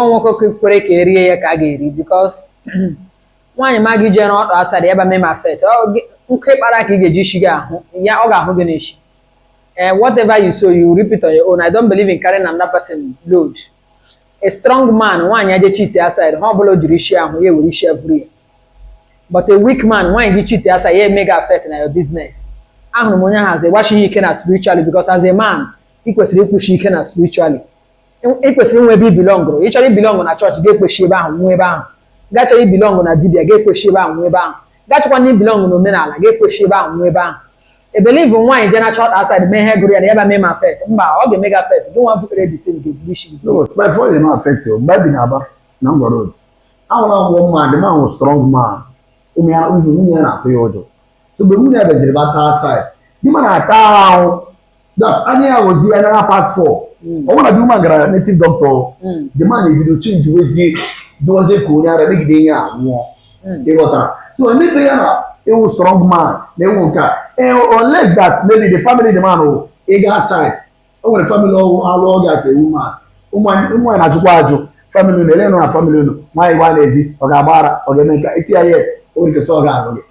Nwoke kwere ka erie ya ka a ga-eri, because nwaanyị ma gị jee n'ọtọ asara ya ba mee ma affect nkụ ịkpara ka ị ga-eji isi gị ahụ ya, ọ ga-ahụ gị n'isi. Eh, whatever you sow, you reap it on your own. I don't believe in carrying another person load. A strong man, nwaanyị aje cheat aside, ha ọbụla o jiri isi ahụ ya ewere isi ya buru ya. But a weak man, nwaanyị gị cheat aside, ya eme gị affect na your business. Ahụrụ m onye ahụ as gbachighi ike na spiritually, because as a man, ị kwesịrị ịkwụshi ike na spiritually. Ị kwesịrị inwe ebe i belong. Ị chọrọ i belong na chọọchị, ga-ekweshi ebe ahụ nwe ebe ahụ. Gaa chọrọ i belong na dibịa, ga-ekweshi ebe ahụ nwe ebe ahụ. Gaa chọkwa na i belong na omenala, ga-ekweshi ebe ahụ nwe ebe ahụ. Ebelieve nwaanyị jee na chọọchị outside mee ihe gụrụ ya na ya ba mee ma affect. Mba, ọ ga-eme gị affect. Gị nwa butere the thing ga-eburu isi gị. No, by force dey no affect you. Mgbe bi na-aba na Ngwa Road, ahụrụ m one man, the man was strong man. Ụmụ ya, ụmụ nwunye ya na-atụ ya ụjọ. So mgbe nwunye ya bịaziri bata outside, the man na-ata ahụ. That's anya ya ghọzie ya na past four. Ọ bụrụ na the woman gara native doctor, the man ebido change wezie, dozie ka onye ara megide ihe a nwụọ. Ị ghọtara? So emepe ya na ewu strong man na ewu nke a. Eh, unless that maybe the family, the man o ịga outside. O nwere family ọwụ alụ ọ ga-asị ewu man. Ụmụ nwaanyị na-ajụkwa ajụ family unu ele nọ na family unu, nwaanyị gba n'ezi, ọ ga-agba ara, ọ ga-eme nke a. Isi ya yes, o nwere ike sọ ọ ga-alụ gị.